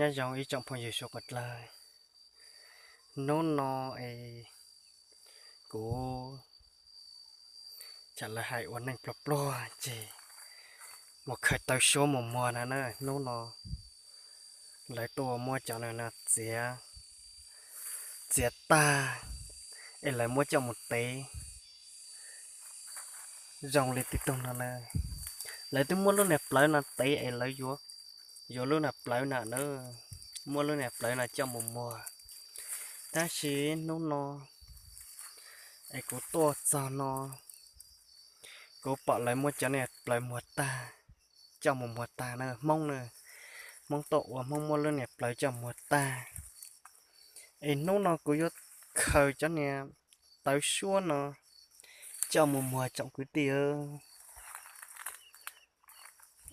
Nyob zoo ib tsoom phooj ywg suav qhuav dlawg, hnub no es kuv, tsam lawv hais ua neej pluag pluag ces mus khaws tawv suab mus muag no na. Hnub no lawv tuaj muab cov no txiav, txiav tag es lawv muab coj mus tev zoo li tib tug no na. Lawv twb muab lub niag plawv no tev es lawv yuav, yuav lub niag plawv no na, muab lub niag plawv no coj mus muag. Tab sis hnub no es kuv tuaj txog no, kuv pom lawv muab cov niag plawv muag tag, coj mus muag tag na. Hmoob na, Hmoob tuaj ua Hmoob muab lub niag plawv coj muag tag. Es hnub no kuv yuav khaws cov niag tawv suab no coj mus muag tsoom kwv tij.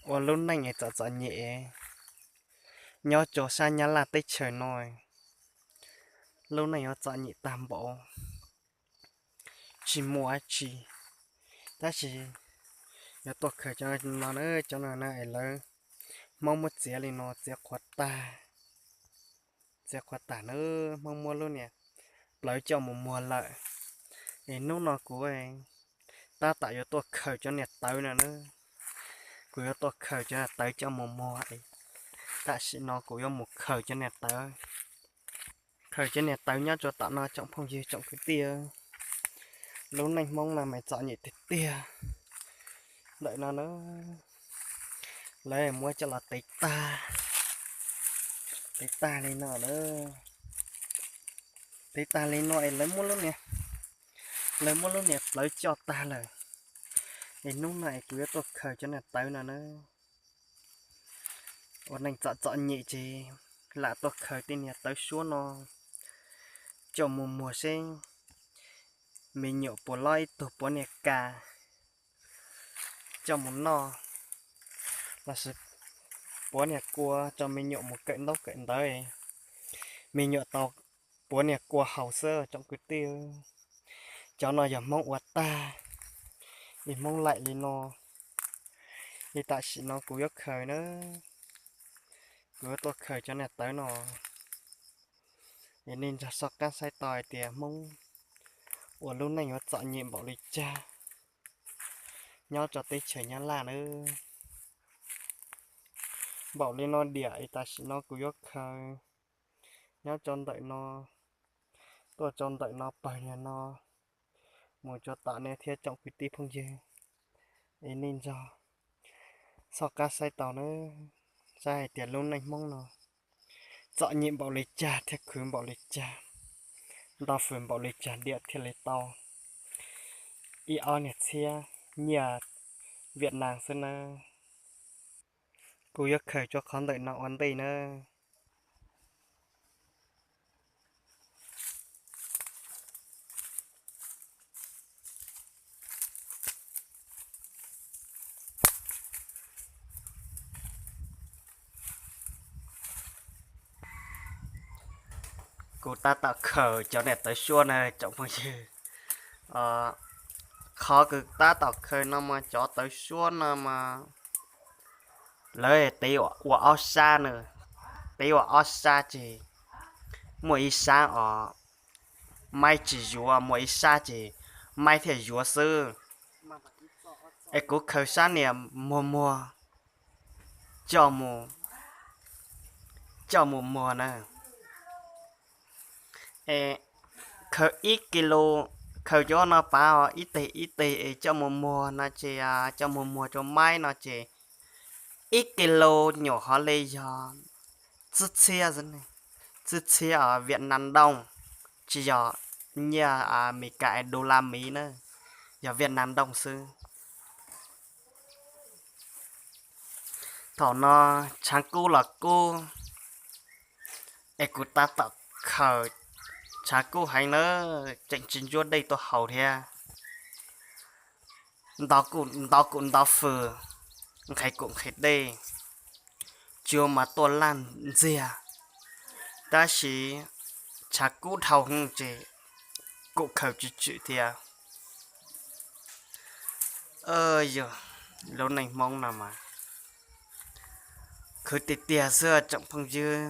Ua lub neej es txom txom nyem nyob rau sab Nyab Laj teb chaws no, lub neej yuav txom nyem tag npaum, tsis muaj dab tsi. Tab sis yuav tuaj khaws cov no na, cov no na es lawv, Hmoob muab txiav li no, txiav qhuav tag, txiav qhuav tag na, Hmoob muab lub niag plawv coj mus muag lawm. Es hnub no kuv tab tom yuav tuaj khaws cov niag tawv no na, kuv yuav tuaj khaws cov niag tawv coj mus muag. Tam sim no kuv yuav mus khaws cov niag tawv, khaws cov niag tawv nyob rau tom no tsoom phooj ywg tsoom kwv tij. Lub neej Hmoob no mas txom nyem tiag tiag. Ntawm no na, lawv muab coj los tev tag, tev tag li no na, tev tag li no es lawv muab lub niag, lawv muab lub niag plawv coj tag lawm. Es hnub no es kuv yuav tuaj khaws cov niag tawv no na. Ua neej txom txom nyem ces lam tuaj khaws tej niag tawv suab no coj mus muag seb me nyuam puas lob ib tug puav niag kas coj mus noj, lossis puav niag kua rau me nyuam mus kawm ntaub kawm ntawv, me nyuam tau puav niag kua haus xwb tsoom kwv tij. Cov no yog Hmoob ua tag, es Hmoob laim li no. Es tam sim no kuv yuav khaws na, kuv yuav tuaj khaws cov niag tawv no. Es nej nrog soj qab saib tau hais tias Hmoob ua lub neej yuav txom nyem npaum li cas nyob rau teb chaws Nyab Laj na. Npaum li no diam es tam sim no kuv yuav khaws nyob rau ntawm no, tuaj rau ntawm no pawg niag no, mus rau tom nej thiab tsoom kwv tij phooj ywg. Es nej nrog soj qab saib tau na, saib hais tias lub neej Hmoob no txom nyem npaum li cas thiab khwv npaum li cas, nto fwm npaum li cas diam thiaj li tau ib ob niag txhiab nyiaj Vietnam xwb na. Kuv yuav khaws rau qhov ntawm no ua ntej na. Kuv tab tom khaws cov niag tawv suab na tsoom phooj ywg. Qhov kuv tab tom khaws no mas cov tawv suab no mas lawv tev ua ob sab na, tev ua ob sab ces muaj ib sab os maib tsis yuav, muaj ib sab ces maib thiaj yuav xwb. Es kuv khaws sab niag muag muag coj mus, coj mus muag na. Es khaws ib kis lus, khaws cov no pav os ib teg ib teg es coj mus muag no ces coj mus muag rau maib no ces ib kis lus nyuam qhuav li yog tsib txhiab, tsib txhiab Vietnam đồng, tsis yog nyiaj Amelikas es đô la Mỹ na, yog Vietnam đồng xwb. Thaum no tshav kub los kub, es kuv tab tom khaws, tshav kub heev na, tseem tsis ntsuab dej tuaj haus thiab. Nto kuj nto fws, nqhis kuj nqhis dej, tsuas mas tuaj laj ntxiag, tab sis tshav kub dhau ces kuj khaws tsis tswm thiab. Yog lub neej Hmoob no mas Khwv tiag tiag xwb tsoom phooj ywg.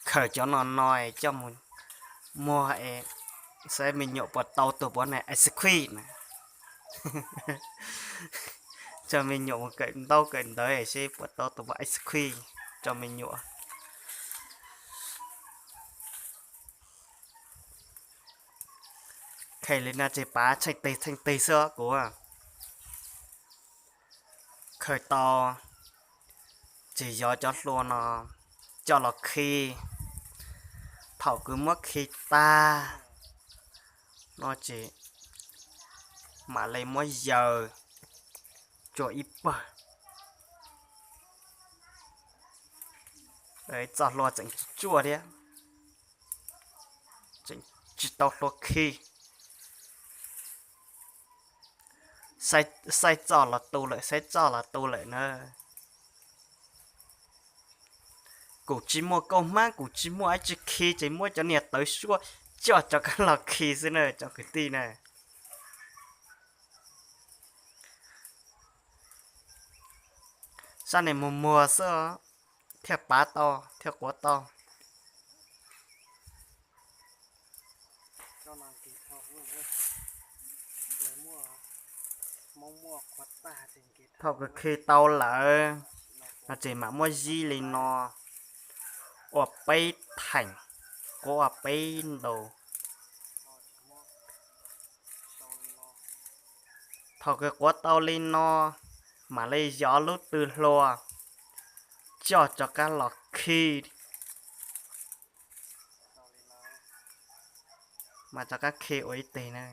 Khaws cov no no es coj mus muag es saib me nyuam puas tau tus puav ne ice cream na. Coj me nyuam mus kawm ntaub kawm ntawv es seb puas tau tus puav ice cream rau me nyuam. Khaws li no ces pav tsheej teg tsheej teg xwb kuv. Khaws tau ces yog cov hlua no coj los khi. Thaum kws muab khi tag no ces mam li muab yaws tsuag ib pawg. Txoj hlua tseem tsuaj thiab, tseem tsis tau hlua khi. Saib txoj los tu lawm, saib txoj los tu lawm na. Kuv tsis muaj kauj hmab, kuv tsis muaj ib tsi khi, ces muab cov niag tawv suab coj rov qab los khi xwb na cov kwv tij na. Sab niag muag muag xwb thiaj pav tau thiaj quav tau. Thaum kws khi tau lawm no ces mam muab zib li no ua peb theem, quav ua peb ntu. Thaum kws quav tau li no, mam li yov lub tw hlua coj rov qab los khi, mas rov qab khi ua ib teg na.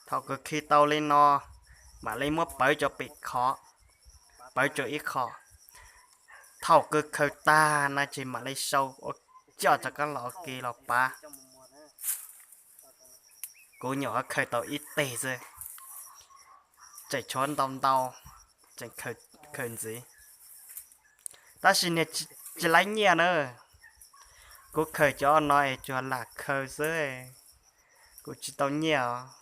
Thaum kws khi tau li no, mam li muab pawv rau pem qhov, pawv rau ib qho. Thaum kws khaws tag no ces mam li sau ua coj rov qab los ua ke los pav. Kuv nyuam qhuav khaws tau ib teg xwb, tseem tshuav ntau ntau, tseem khaws ntxiv. Tab sis niag tsis laib nyiaj na, kuv khaws cov no es tsuas lam khaws xwb, kuv tsis tau nyiaj os.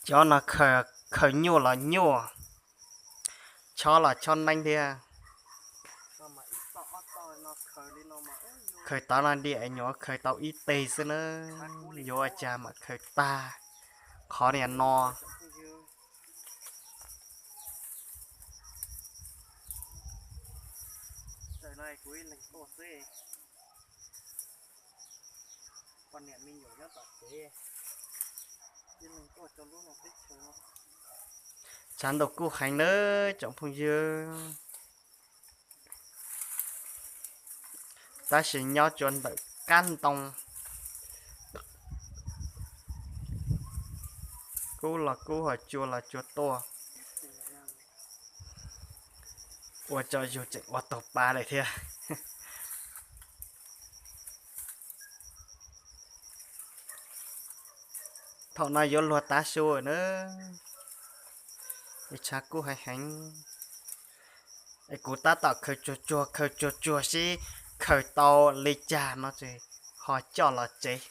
Cov no khaws nyuaj los nyuaj, chob los chob neeb thiab. Khaws tod no diam es nyuam khaws tau ib teg xwb na, yuav ua cas mam khaws tag qhov niag no. Tshav ntuj kub heev nawb tsoom phooj ywg. Tab sis nyob tsuas ntawm kab ntoo, kub los kub, ho cua los cua tuaj, ua tso yus tseem ua tau pa lawm thiab. Thaum no yuav luag tav su na, es tshav kub heev heev. Es kuv tab tom khaws tsuag tsuag khaws tsuag tsuag seb khaws tau li cas no ces ho coj los tsev.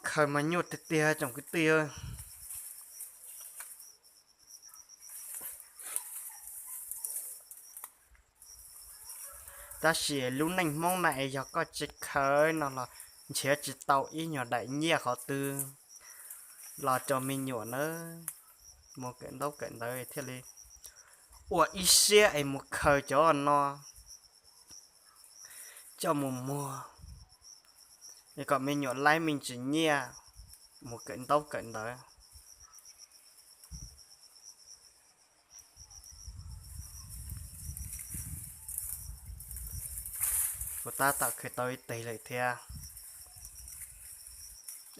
Khaws mas nyuaj tiag tiag tsoom kwv tij. Tab sis lub neej Hmoob na es yog koj tsis khaws no los nrhiav tsis tau ib nyuag daim nyiaj qhov twg los rau me nyuam na, mus kawm ntaub kawm ntawv thiaj li ua ib siab es mus khaws cov no coj mus muag, es kom me nyuam laib me ntsis nyiaj mus kawm ntaub kawm ntawv. Kuv tab tom khaws tau ib teg lawm thiab,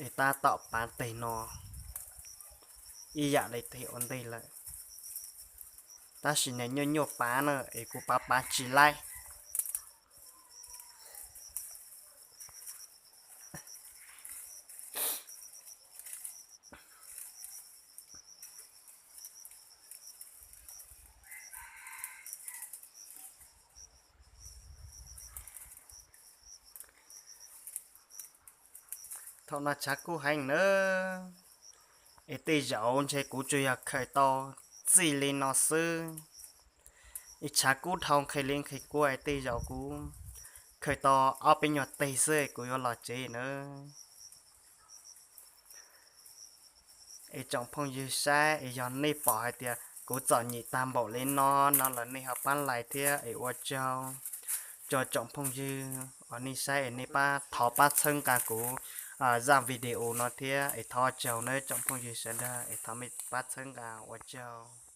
es tab tom pav teg no, ib yam li teg ua ntej lawm. Tab sis nws nyuaj nyuaj pav na es kuv pav pav tsis laib. Thaum no tshav kub heev na, es tej zaum ntshe kuv tsuas yog khaws tau txij li no xwb. Es tshav kub dhau nqhis li nqhis kua es tej zaum kuv khaws tau ob peb nyuag teg xwb kuv yuav los tsev na. Es tsoom phooj ywg saib es yog nej pom hais tias kuv txom nyem tag npaum li no no los nej ho pab like thiab es ua tsaug rau tsoom phooj ywg uas nej saib es nej pab thov pab txhawb nqa kuv zaj video no thiab es thov tsaug nawb tsoom phooj ywg sawv daws es thov nej pab txhawb nqa ua tsaug.